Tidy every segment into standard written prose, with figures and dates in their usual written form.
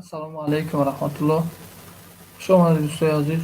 Ассалому алайкум ва раҳматуллоҳ. Хуш омадед, дӯстои азиз.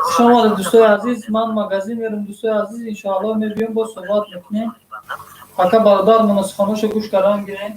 Хуш омадед, дӯстои азиз. Ман магазин мерам, дӯстои азиз, иншоаллоҳ мебиём, боз суҳбат мекунем. Ака бародар муносихонашо гӯш кардан гирем.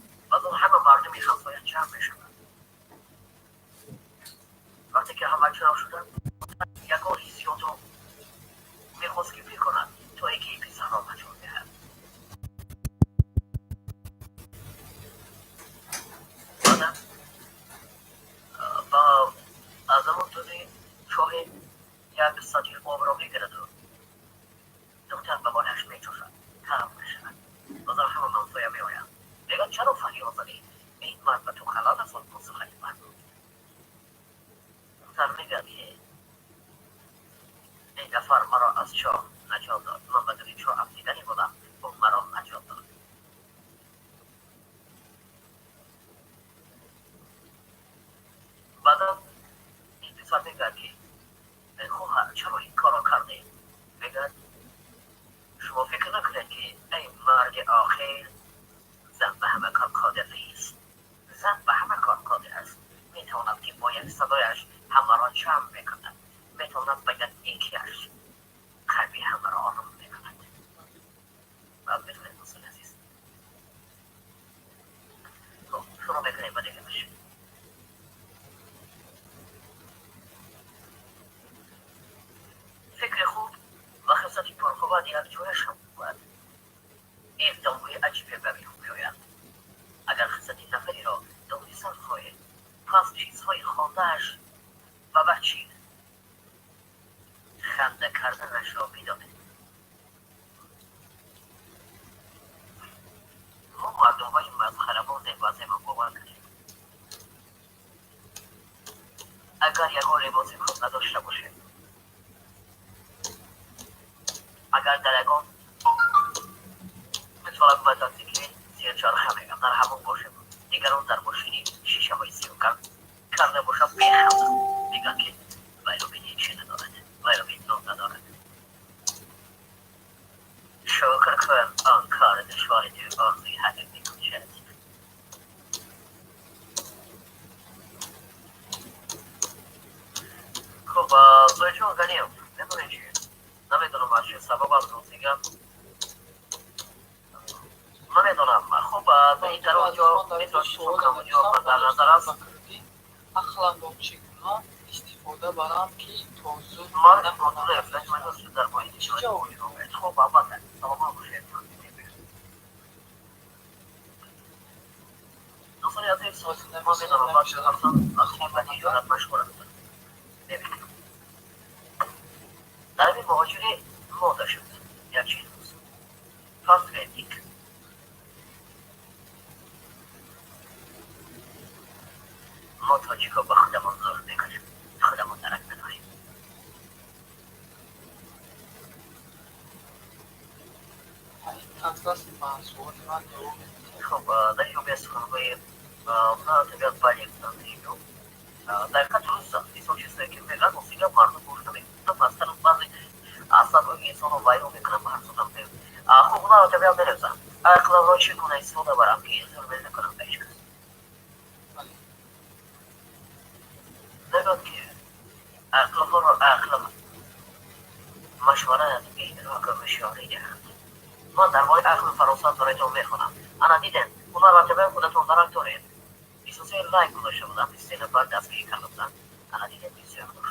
Ақламро чӣ гуна истифода барам, ки то зуд намонам? Чӣ ҷавоб медиҳед? Ҳозир навиштани хонанда. Таъин кардааст ба Хуб, дар ин ҷо суханҳои табиат бале гуфтанд. Дар ҳақиқат дуруст аст. Инсон чизое ки мегӯяд, ростига мардум гӯш намекунад. Пастар баъзе асабҳои инсонро вайрон мекунад, мардум. Хуб, ҳунарро табиат менависам. Ақлро чӣ гуна истифода барам, ки зулм накунам ба ҳеҷ кас? Мегӯяд, ки ақлҳоро ақл машварат, идрок ва ҳушёрӣ диҳанд. Ман дар бораи ақлу фаросат бароятон мехонам. Ана дидем, ҳунарро табиат худатон дарак доред. 23 лайк гузошта буданд, 23 нафар дастгирӣ карда буданд. Ана дидем, бисёр хуш.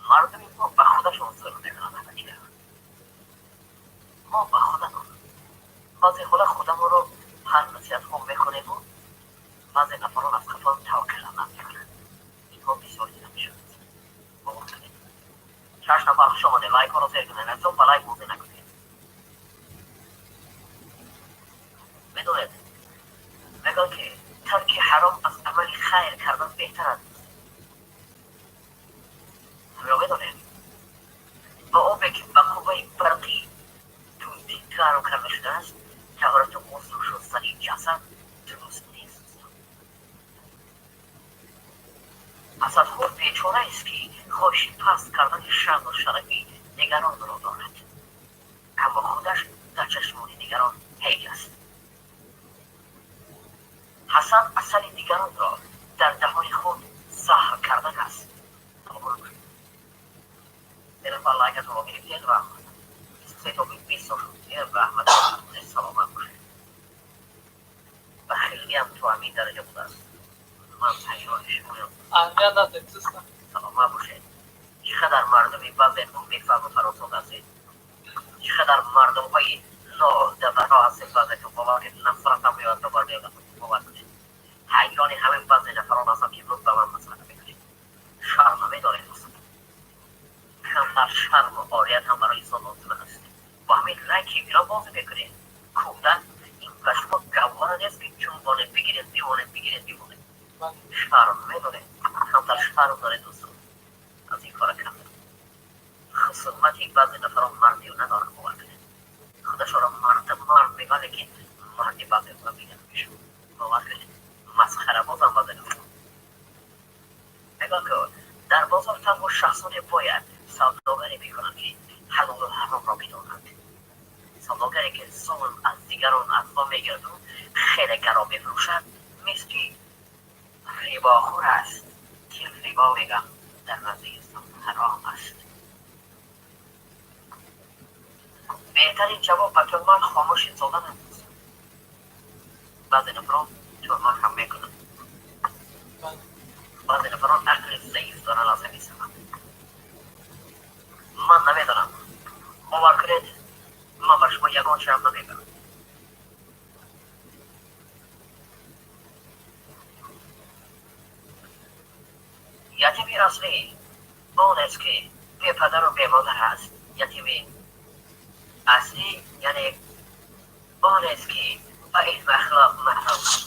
Мардуми мо ба худашон зулм мекунанд. Ана дидем, мо ба худамон баъзе ҳола худамонро ҳар насиҳатҳо мекунему, баъзе нафарон аз қафо тавқира мекунанд. Инҳо бисёр дида мешавад. Бовар кунед. Шаш нафар, хуш омадед. Лайкҳоро зер кунед, азизон, ба лайк бозӣ накунед. Медонед, мегӯяд, ки тарки ҳаром аз амали хайр кардан беҳтар аст. Ҳамиро медонед? Ба обе ки ба қувваи барқи тунди гарм карда шудааст, таҳорату ғусл шустани ҷасад дуруст нест. Ҳасадхӯр бечораест, ки хоҳиши паст кардани шаъну шарафи дигаронро дорад, аммо худаш дар чашмони дигарон ҳеҷ аст. Ҳасад асали дигаронро дар даҳони худ заҳр кардан аст. Се нафар лайкатонро гирифтед ва 23 то 20 шуд. Раҳмат, саломат бошед. Ба хелиам то ҳамин дараҷа будааст. Ман ҳайрони шумоям. Аҳамият надед. Саломат бошед. Чӣ қадар мардуми баъзетон бефаҳму фаросат ҳастед, чӣ қадар мардумҳои ноӯҳдабаро ҳастед баъзетон. Бовар кунед, нафратам меояд ба бардиятон. Бовар кунед, ҳайрони ҳамин баъзе нафарон ҳастам, ки имрӯз ба ман масхара мекунед. Шарм намедоред. Камтар шарму орият ҳам барои инсон лозим аст. Бо ҳамин лайки иро бозӣ мекунед. Кӯдак ин ба шумо гавҳора нест, ки ҷунбонед, бигиред, бимонед, бигиред, бимонед. Шарм медоред, камтар шарм доред, дӯстон. Аз ин кора камтар хусумати баъзе нафарон мардиё надоранд. Бовар кунед, худашонро мард мард мегӯянд, лекин марди баъзе мегӯянд мешавад. Бовар кунед, масхарабозам баъзе нафарон. Мегӯянд, ки дар бозор танҳо шахсоне бояд савдогарӣ мекунанд, ки ҳалолу ҳаромро бидонанд. Савдогаре ки зулм аз дигарон аз мо мегираду хеле гарон мефурӯшад, мисли рибохӯр аст, ки рибо мегӯям дар назди ислом ҳаром аст. Беҳтарин ҷавоб ба тӯҳмат хомӯш истодан аст. Баъзе нафарон тӯҳмат ҳам мекунанд. Баъзе нафарон ақли заиф доранд. Аз ҳамин сабаб ман намедонам. Бовар кунед, ман ба шумо ягон чиам намегӯям. Ятими аслӣ он аст, ки бепадару бемодар аст. Ятими аслӣ яъне он аст, ки ба илму ахлоқ маҳрум аст.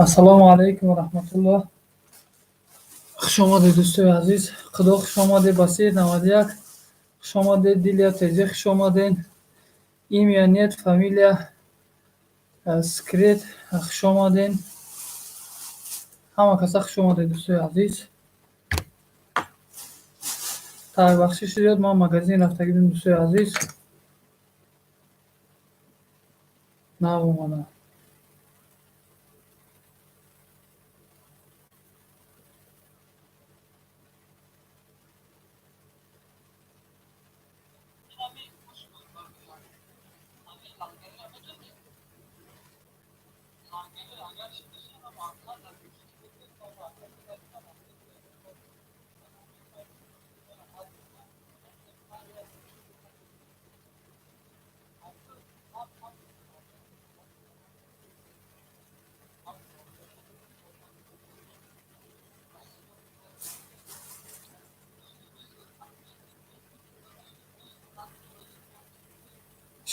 Ассалому алайкум ва раҳматуллоҳ. Хуш омадед, дӯстои азиз. Худо, хуш омадед, Басир 91. Хуш омадед, Дилия ТЖ, хуш омадед. Имя нет, фамилия секрет, хуш омадед. Ҳама каса хуш омадед, дӯстои азиз. Так, бахшиш зиёд, ман магазин рафтагӣ будам, дӯстои азиз. Нав омадам.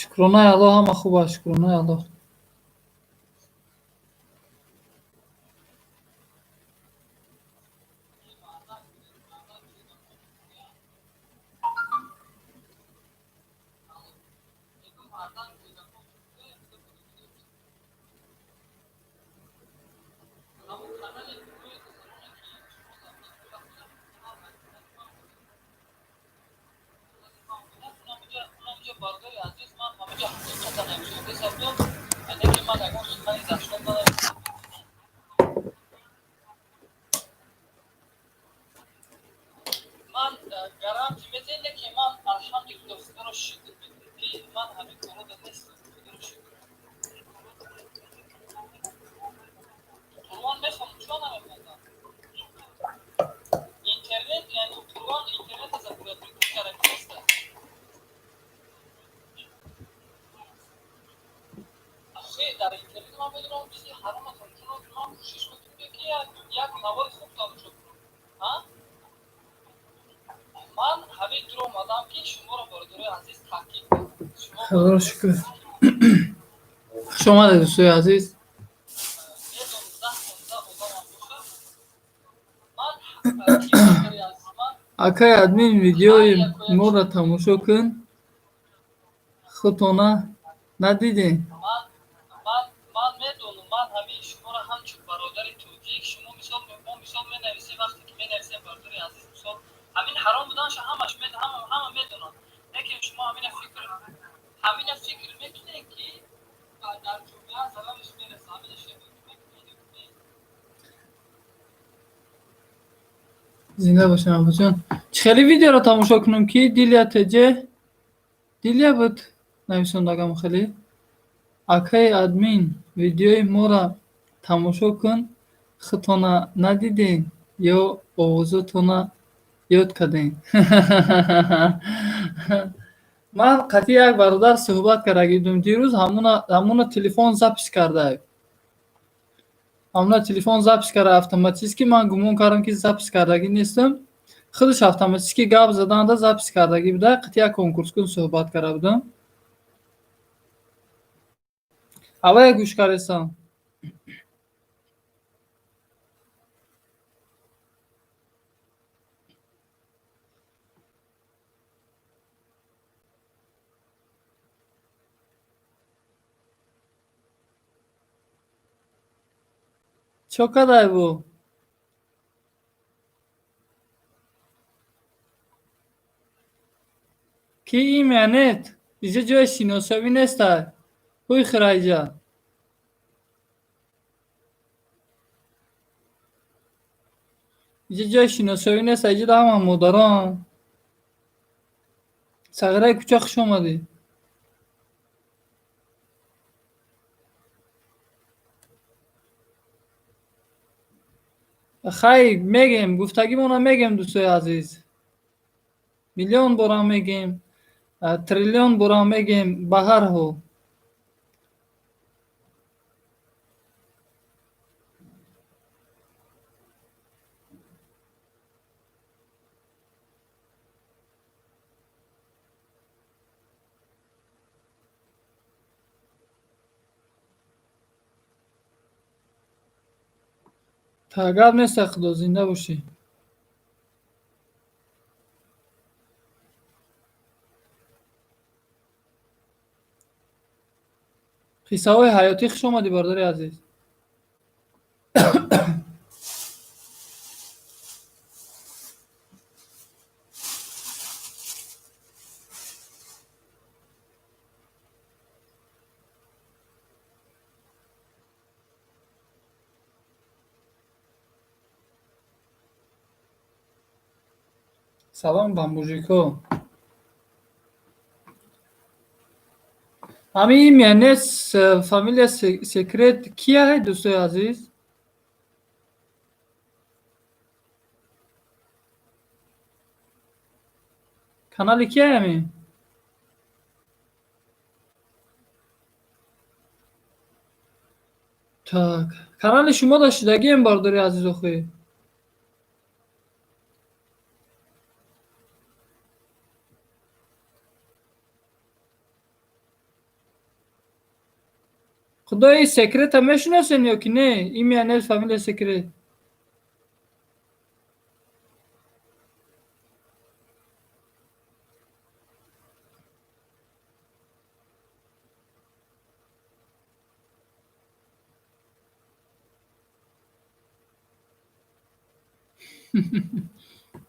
Шукронаи Аллоҳ, ҳама хуб аст, шукронаи Аллоҳ. Худоро шукр. Хуш омадед, дӯстои азиз. Акай админ, видеои моро тамошо кун. Худтона надидем? Ман медонам, ман ҳамин шуморо ҳамчун бародари тоҷик, шумо мисол, мо мисол менависем, вақте ки менависем, бародари азиз, мисол, ҳамин ҳаром буданша ҳамаш ҳама медонанд. Лекин шумо ҳамина фикр мекунед, ки дар ҷомеа зарараш мерасад, ҳамина фикр мекунед? Зинда бошем, абуҷон. Чӣ хеле видеоро тамошо кунам, ки Дилия ТЖ Дилия буд нависондагам хеле. Акай админ, видеои моро тамошо кун, худтона надидем ё овозотона ёд кардем? Ман қатъи як бародар суҳбат карда будем дирӯз, ҳамуна телефон запись карда. Ҳамуна телефон запись карда автоматически, ман гумон кардам, ки запись кардагӣ нестам. Худаш автоматически гап заданда запись кардагӣ буда, қатъи як конкурскун суҳбат карда будам. Аввал гӯш кардесам. Чо кадай бу? Ки имя нет? Иҷа ҷои шиносоӣ нестай. Ҳуй хира иҷа. Иҷа ҷои шиносоӣ нест, иҷа ҳама модарон. Сағираи кӯча, хуш омадӣ. Хай, мегем, гуфтагимона мегем, дӯстои азиз. Миллион борам мегем, триллион борам мегем, ба ҳар ҳол. Гап нест, Худо, зинда бошӣ. Қиссаҳои ҳаётӣ, хуш омадӣ, бародари азиз. Салом ба мужикҳо. Ҳамин имя нест, фамилия Секрет кия, дӯстои азиз? Канали кия ҳамин? Так, канали шумо дошидагием, бародари азиз, охӣ. Худои, Секрета мешиносен ё ки не? Имя нест, фамилия Секрет.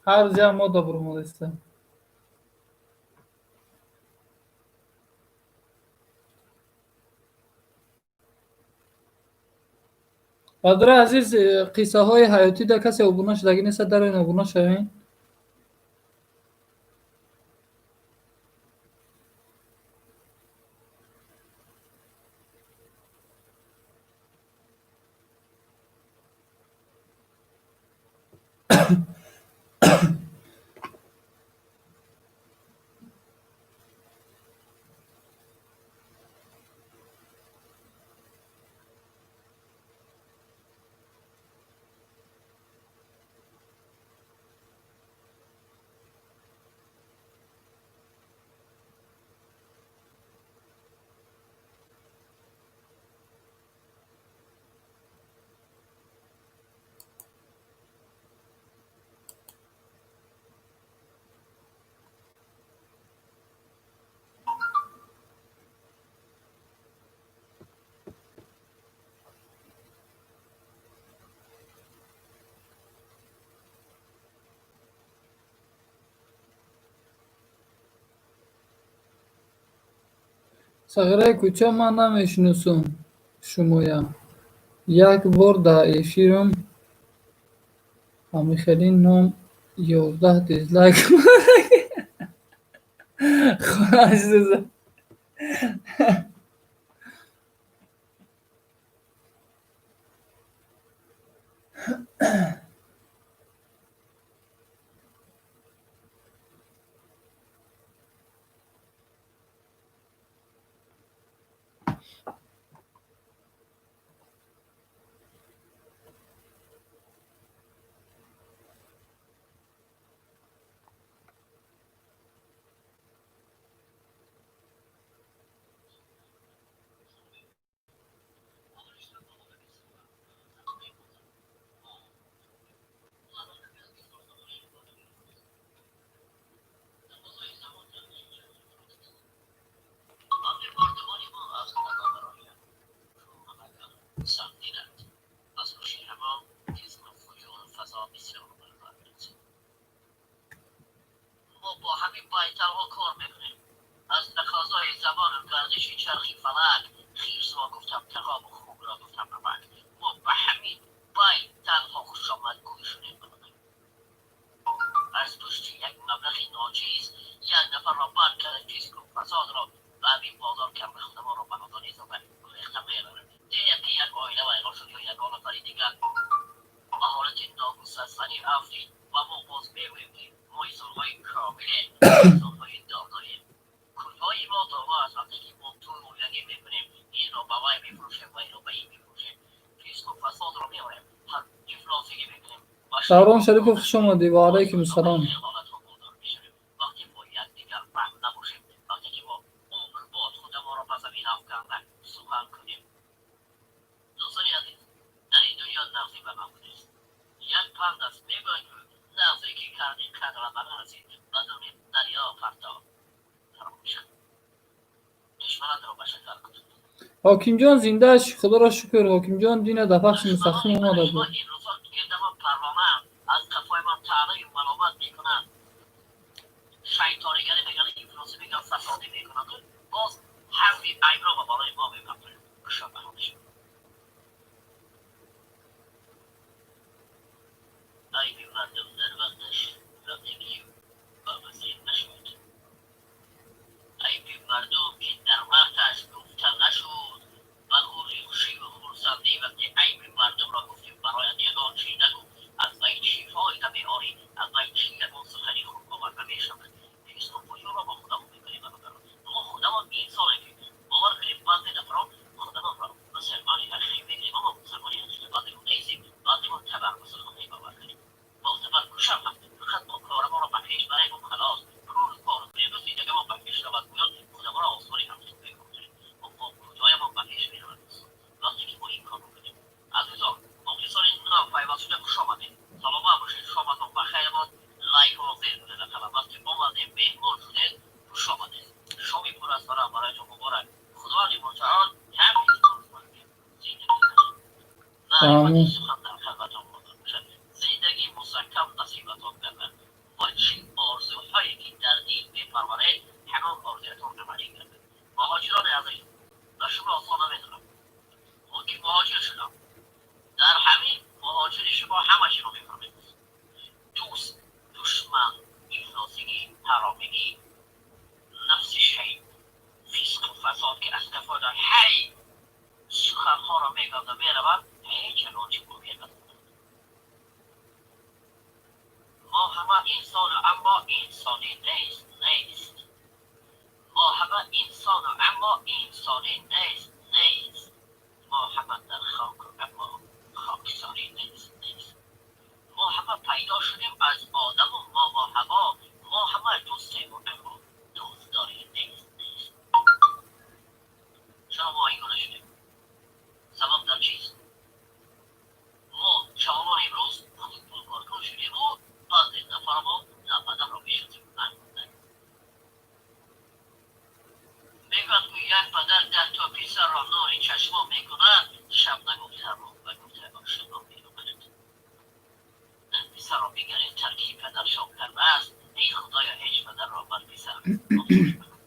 Ҳар рӯз як мода бурмодаиста. Бародари азиз, қиссаҳои ҳаётӣ да касе обуна шудагӣ нест, дароин, обуна шавем. Сағираи кӯча, ман намешиносам шумоя. Як бор дар эфирам ҳамихели ном 11 дизлайк хонаш. Даврон Шарипов, хуш омадӣ. Ва алайкум ассалом. Як панд аст, мегӯяд, лаҳзае ки кардӣ қадра барасид, ба дури дарё парто фаромӯш кун. Душманатро ба шакар кун. Ҳокимҷон зиндааш, худоро шукр. Ҳокимҷон дина дар пахши мустақим омада буд. Имрӯзҳо гирдамон парвонаанд, аз қафои ман таънаю маломат мекунанд, шайтонигарӣ мегӯянд, ифлосӣ мегӯянд, фасодӣ мекунанд, боз ҳамаи айбро ба болои мо мепартоянд. Кушод ба ҳолашон. Айби мардум дар вақташ, вақте ки ба вазир нашуд. Айби мардум ки дар вақташ гуфта нашуд, ба хушиву хурсандӣ вақте айби мардумро гуфтем, барояд ягон чӣ нагӯ, аз вай чӣ фоида меорӣ, аз вай чӣ ягон сухани хуб оварда мешавад? Фисқу фуҷурро мо худамон мекунем, бародарон. Мо худамон инсоне ки бовар кунем, баъзе нафарон худамонро мусалмони ҳақиқӣ мегирем, аммо мусалмони ҳақиқӣ баъзе мо нестем, баъзе мо табар мусалмон бовар кунем. Бо табар кушам ҳам фақат мо корамонро ба пеш барем ва халос, пул кор кунем ва зиндагимон ба пеш равад, гӯён худамонро осмони ҳақиқӣ мекунем. Мо куҷоямон ба пеш меравад вақте ки мо ин корро кунем? Азизон, мухлисони нав пайвастшуда, хуш омадед, саломат бошед, шоматон бахайр бод. Лайкро зер кунед, ақаллан вақте омадем, меҳмон шудед, хуш омадед, шоми пур аз фараҳ бароятон муборак. Худованди мутаол ҳамаи маърифати сухан дар қалбатон бошад, зиндагии мустаҳкам насибатон гардад ва чӣ орзуҳое ки дар дил мепарваред, ҳамон орзуятон амалӣ гардад. Муҳоҷирони азиз, ба шумо осон намедонам, мо ки муҳоҷир шудам, дар ҳамин муҳоҷири шумо ҳама чиро мефаҳмед: дӯст, душман, ифлосигӣ, ҳаромигӣ, нафси шайт, фисқу фасод, ки аз қафода ҳай суханҳоро мегӯяд меравад, ҳеҷ ягон чӣ мумкин надорад. Мо ҳама инсону, аммо инсонӣ нест, нест. Мо ҳама инсону, аммо инсонӣ нест, нест. Мо ҳама дар хоку, аммо хоксорӣ нест, нест. Мо ҳама пайдо шудем аз одаму мо бо ҳаво, мо ҳама дӯстему, аммо дӯстдорӣ нест, нест. Чаро мо ин гуна шудем? Сабаб дар чист? Мо ҷавонон имрӯз худ пулкоркун шудему баъзе нафармо на падарро мешиносем, на модар. Мегӯяд, ку як падар 10 то писарро нури чашмон мекунад, шаб нагуфта рӯ ба гуфта ошино меомад. Писарро бигаред, тарки падаршон кардааст. Эй худоё, ҳеҷ падарро бар писар муҳтоҷ макун.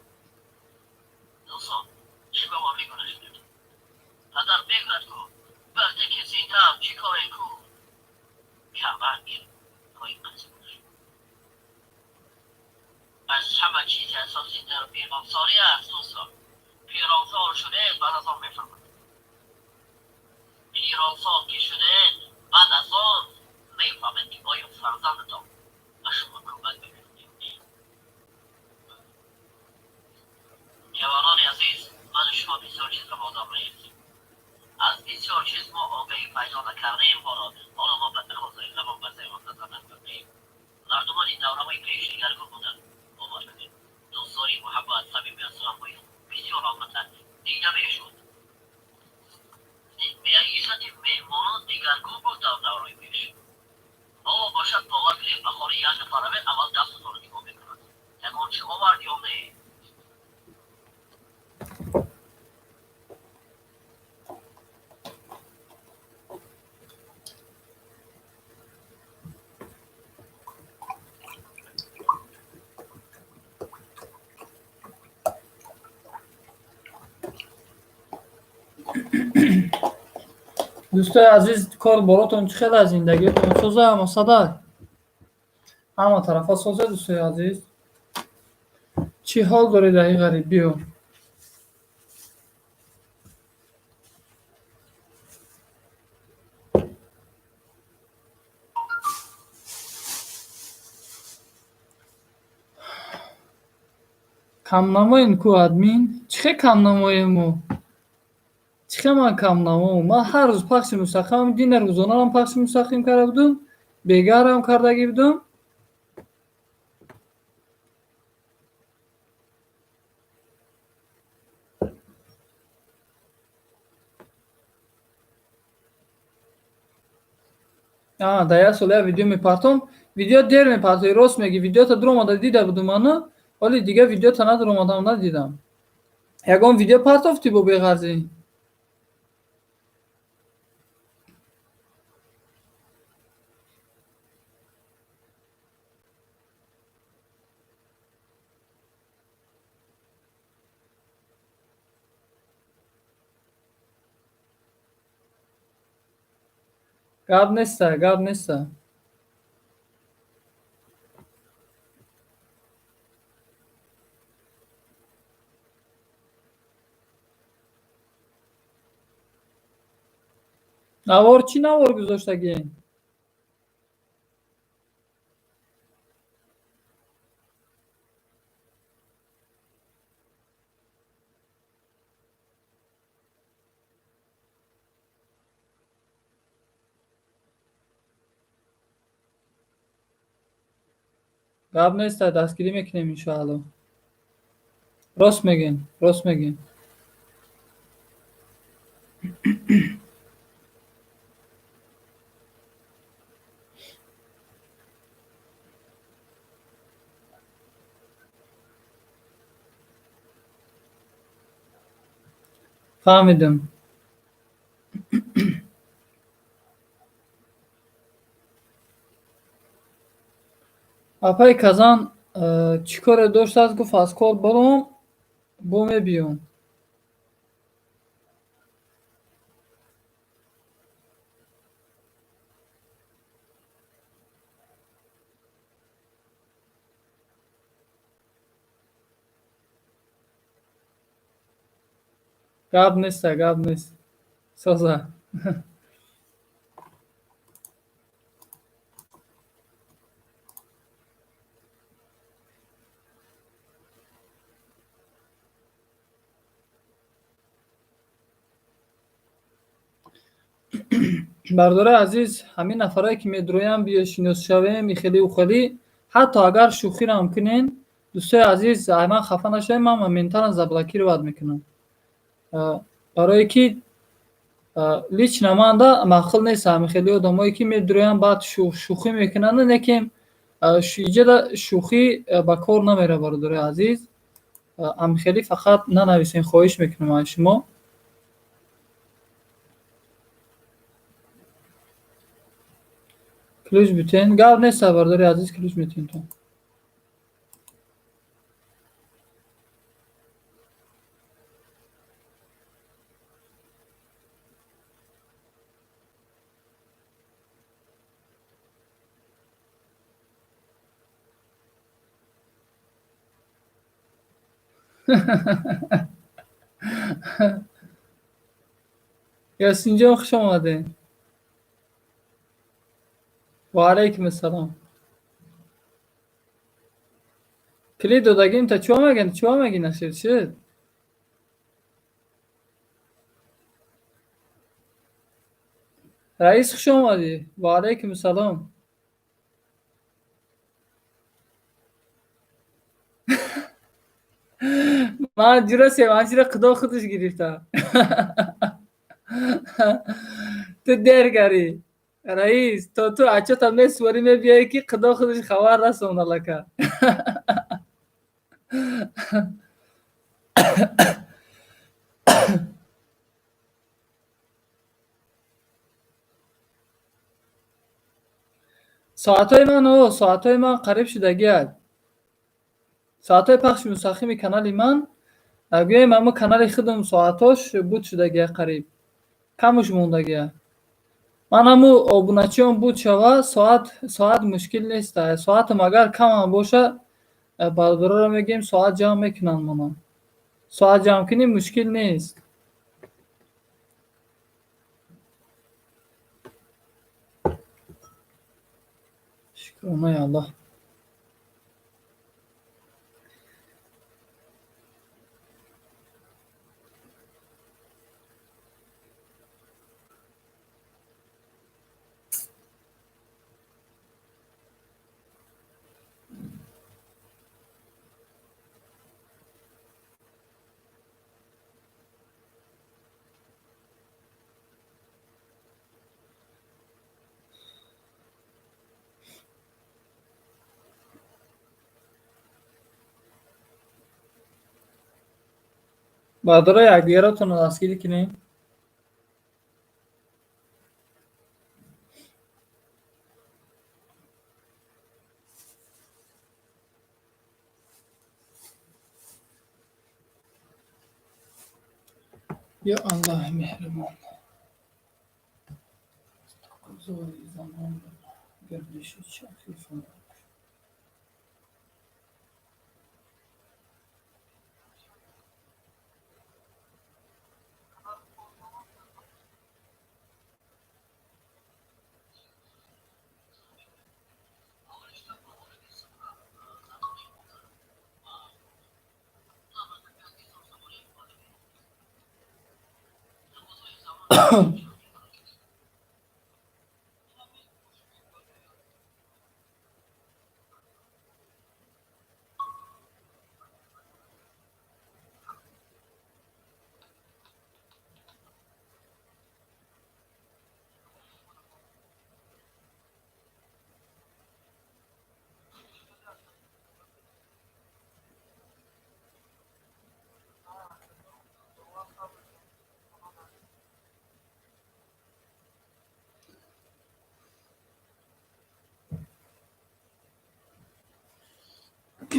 Дӯстон, чӣ ба мо мегуна шудем? Падар мегӯяд, ку вақте ки зиндаам, чӣ коре ку кардак ҳои қазия. Аз ҳама чизи асосӣ дар пиронсолӣ аст, дӯстон. Пиронсол шудед, баъд аз он мефаҳмад. Пиронсол ки шудед, баъд аз он мефаҳмед, ки оё фарзандатон ба шумо кӯмак мекунад ё не. Ҷавонони азиз, ману шумо бисёр чизро водор наёфтем, аз бисёр чиз мо огаҳӣ пайдо накардаем. Ҳоло мо ба тақозои замон ба зеҳн назар накардаем. Мардумони давраҳои пеш дигаргун буданд, бовар кунед. Дӯстдорӣ, муҳаббат, самимият, суханҳои бисёр албатта дида мешуд. Маишати меҳмонон дигаргун буд дар давраҳои пеш. Ҳоло бошад, бовар кунед, ба хонаи як нафар равед, аввал дастатонро нигоҳ мекунад, ягон чӣ овард ё не. Дӯстои азиз, кор боротон чӣ хел аст? Зиндагиатон соза, ҳама садак, ҳама тарафа соза? Дӯстои азиз, чӣ ҳол доред дар ин ғарибиё? Камнамоем ку, админ? Чӣ хел камнамоем мо? Чӣ хел ман камнамо? Ман ҳар рӯз пахши мустақим, дина рӯзонарам пахши мустақим карда будум, бегарам кардагӣ будум. Дар як сол як видео мепартом. Видео дер мепартои, рост мегӣ, видеота дуромада дида будум ману, вале дигар видеота надуромадам, надидам. Ягон видео партофтӣ бо беғарзӣ? Гап неста, гап неста. Навор чӣ навор гузоштагӣ? Гап неста, дастгирӣ мекунем иншоалло. Рост мегӯем, рост мегӯем. Фаҳмидам. Апаи Казан чӣ коре доштааст, гуфт аз кор баром, бо мебиём. Гап неста, гап нест. Соза. Бардораи азиз, ҳамин нафарое ки медуроянд, биё шинос шавем, ихелӣ ухелӣ, ҳатто агар шӯхиам кунен, дӯстои азиз, ман хафа нашавем, ман моментально заблокировать мекунам. Барое ки лично манда маъқул нест ҳамин хеле одамое ки медуроянд, баъд шӯхӣ мекунанд, лекин иҷода шӯхӣ ба кор намера, бародарои азиз. Ҳамин хеле фақат нанависен, хоҳиш мекунам аз шумо. Ключ битен. Гап нест, бародари азиз, ключ метем то. Ясинҷон, хуш омадед. Ва алайкум ассалом. Килид додагим та чиво мегӯянд? Чиво мегӣ, Насир? Чӣ? Раис, хуш омадӣ. Ва алайкум ассалом. Ман ҷура севанчиро худо худаш гирифта. Ту дер карӣ. Раис, то ту отчётам месупорӣ, мебиёӣ ки худо худаш хабар расонд аллака. Соатҳои ман, о, соатҳои ман қариб шудагиад. Соатҳои пахши мустақими канали ман, гӯем ҳамо канали худам соатҳош буд шудагия қариб. Камуш мондагия. Ман ҳаму обуначиён буд шава, соат мушкил нест. Соатам агар камам боша, бародароро мегӯем, соат ҷамъ мекунанд мана. Соат ҷамъ кунӣ мушкил нест. Шукронаи Аллоҳ. Бародаро, якдигаратонро дастгирӣ кунед. Ё Аллоҳи меҳрибон, тақозои замон, гардиши чархи фалак.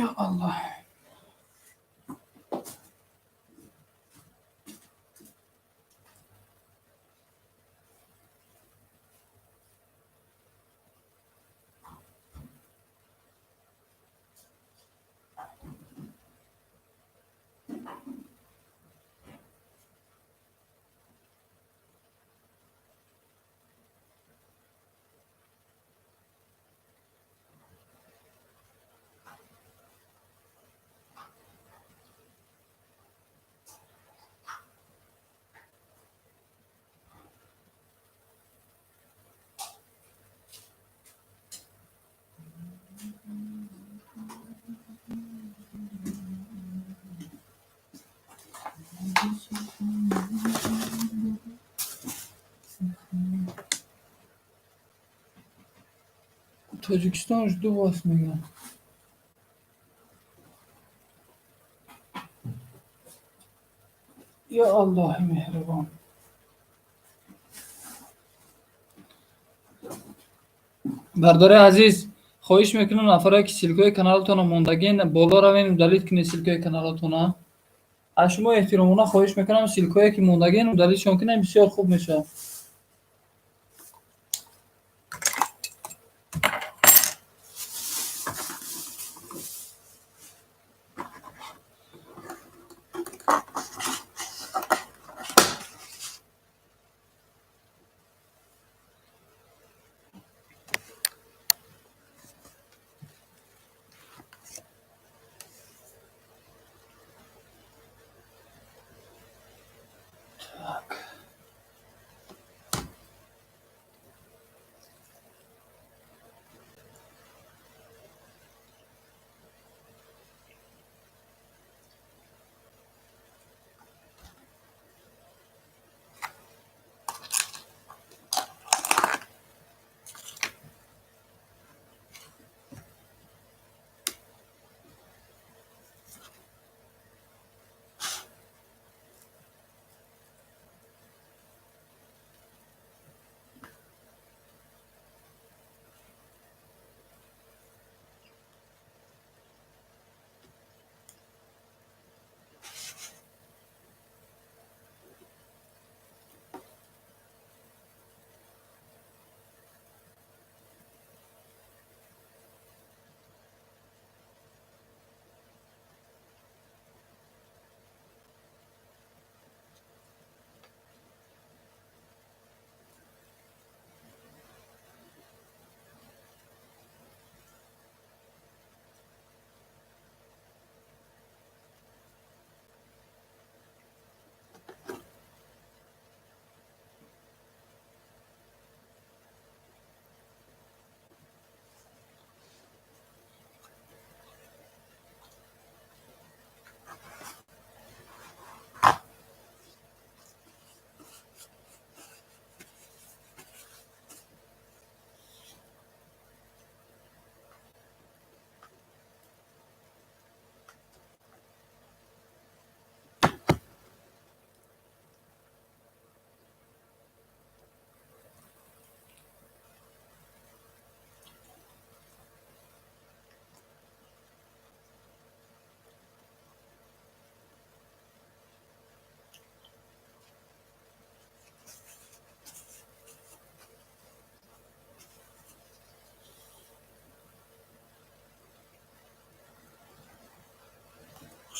Ё Аллоҳ. Тоҷикистон жду вас мегӯям. Ё Аллоҳи меҳрибон. Бардораи азиз, хоҳиш мекунам, нафарое ки ссылкаи каналатонро мондагин, боло равен, удалить кунед ссылкаи каналатона. Аз шумо эҳтиромона хоҳиш мекунам, ссылкае ки мондагин, удалитьшон кунед, бисёр хуб мешавад. Так.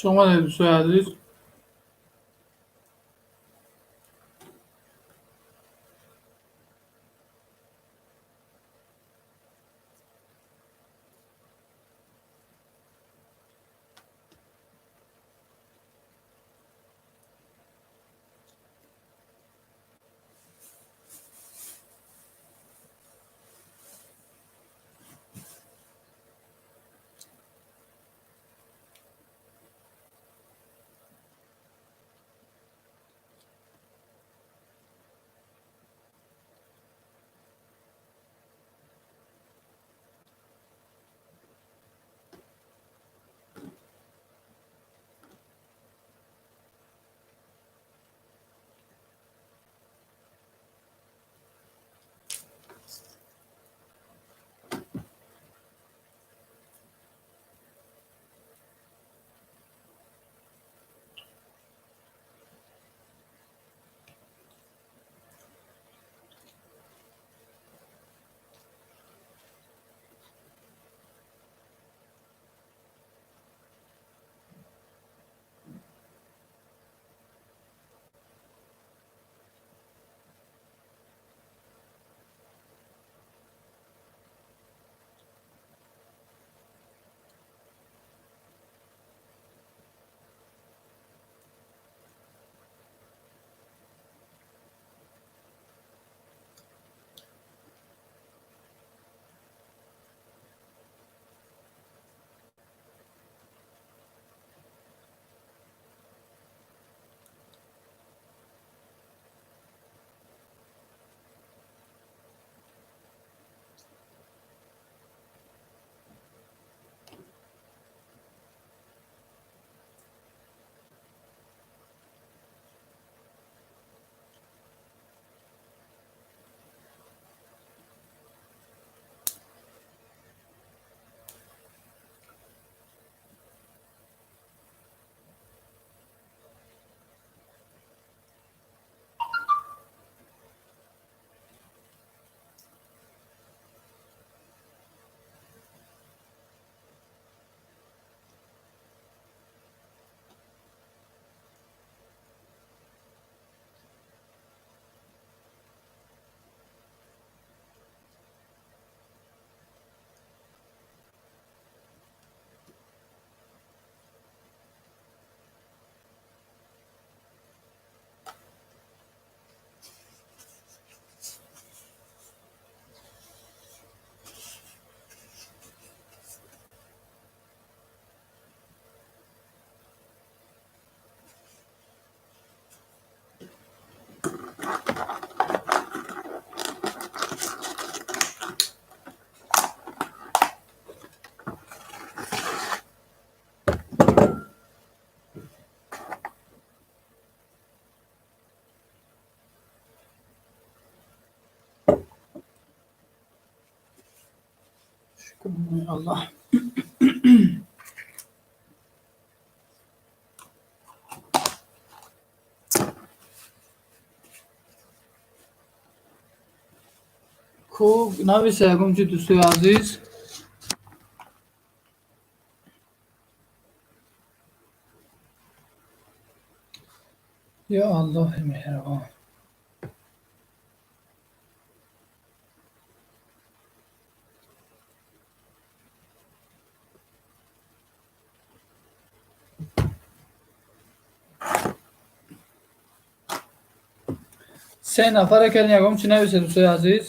Хуш омадед, дӯстои азиз. Аллоҳ. Хуб, нависа ягон чи, дӯстои азиз. Ё Аллоҳи меҳрибон. Се нафаре кардем, ягон чи нависа, дӯстои азиз.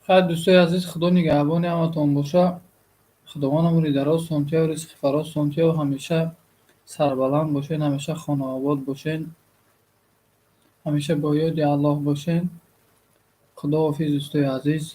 Хайр, дӯстои азиз, Худо нигаҳбони ҳаматон боша. Худованд умри дарозтон тиёв, ризқи фарозтон тиёв, ҳамеша сарбаланд бошед, ҳамеша хонаобод бошед, ҳамеша бо ёди Аллоҳ бошед. Худоҳофиз, дӯстои азиз.